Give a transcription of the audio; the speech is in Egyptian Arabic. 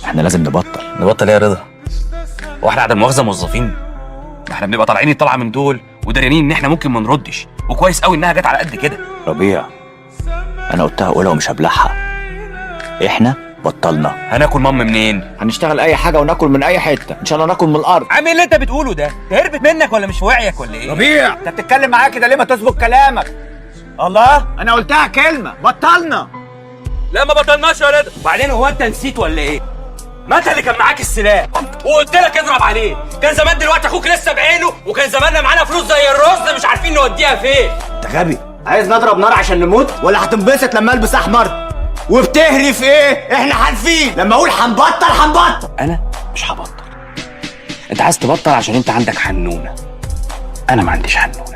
احنا لازم نبطل. نبطل ايه يا رضا؟ هو احنا عدم مؤاخذة موظفين؟ ما احنا بنبقى طالعين الطلعة من دول وداريانين ان احنا ممكن ما نردش، وكويس قوي انها جت على قد كده. ربيع، انا قلتها اولى ومش هبلعها، احنا بطلنا. هناكل مام منين؟ هنشتغل اي حاجة وناكل من اي حتة، ان شاء الله ناكل من الارض. عامل اللي انت بتقوله ده هربت منك ولا مش في وعيك ولا ايه؟ ربيع، انت بتتكلم معايا كده ليه؟ ما تظبط كلامك. الله، انا قلتها كلمة، بطلنا. لا ما بطلناش يا رضا. وبعدين هو انت نسيت ولا ايه؟ ما انت اللي كان معاك السلاح وقلت لك اضرب عليه، كان زمان دلوقتي اخوك لسه بعينه، وكان زماننا معانا فلوس زي الرز مش عارفين نوديها فين. انت غبي، عايز نضرب نار عشان نموت ولا هتنبسط لما البس احمر؟ وبتهري في ايه؟ احنا حالفين لما اقول هنبطل هنبطل. انا مش هبطل. انت عايز تبطل عشان انت عندك حنونه، انا ما عنديش حنونه.